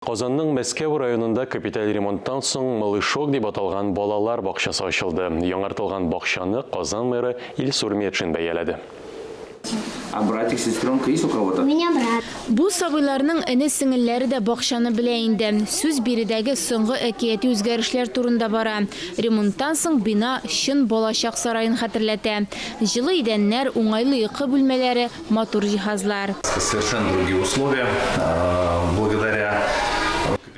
Казанның Мәскәү районында капиталь ремонттан соң Малышок дип аталган балалар бакчасы ачылды. Яңартылган бакчаны Казан мэры Илсур Метшин бәяләде. А братик, сестренка есть у кого-то? У меня брат. Бу сабыйларның эне-сеңелләре дә бакчаны белә инде. Сүз биредәге соңгы әкияти үзгәрешләр турында бара. Ремонттан соң бина чын балачак сараен хәтерләтә. Җылы идәннәр, уңайлы йокы бүлмәләре, матур җиһазлар. Совершенно другие условия, благодаря.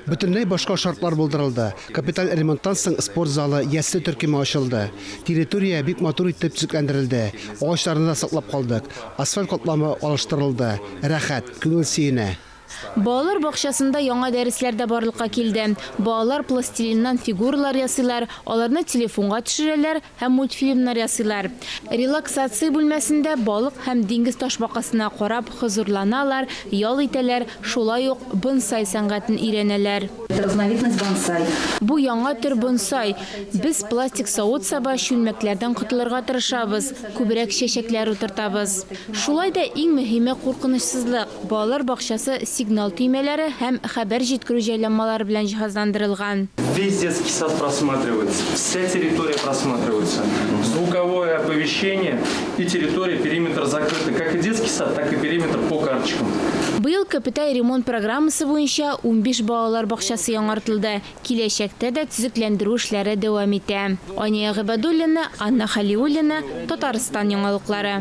Бөтенләй башка шартлар булдырылды. Капиталь ремонттан соң спорт залы, ясле төркеме ачылды. Территория бик матур итеп төзекләндерелде. Агачларны да саклап калдык. Асфальт катламы алыштырылды. Рәхәт, күңел сөенә. Балалар бакчасында яңа дәресләр дә барлыкка килде. Балалар пластилиннан фигуралар ясыйлар, аларны телефонга төшерәләр һәм мультфильмнар ясыйлар. Релаксация бүлмәсендә балык һәм диңгез ташбакасына карап хозурланалар, ял итәләр, шулай ук бонсай сәнгатен өйрәнәләр. Это разновидность бонсай. Бу яңа төр бонсай. Без пластик савыт-саба, чүлмәкләрдән котылырга тырышабыз, күбрәк чәчәкләр утыртабыз. Шулай да иң мөһиме, куркынычсызлык. Балалар бакчасы сигнал төймәләре һәм хәбәр җиткерү җайланмалары белән җиһазландырылган. Весь детский сад просматривается, вся территория просматривается. Звуковое оповещение и территория, периметр закрыты. Как и детский сад, так и периметр по карточкам. Быел капиталь ремонт программасы буенча 15 балалар бакчасы яңартылды. Киләчәктә дә төзекләндерү эшләре дәвам итә. Ания Гыйбадуллина, Анна Хәлиуллина, Татарстан яңалыклары.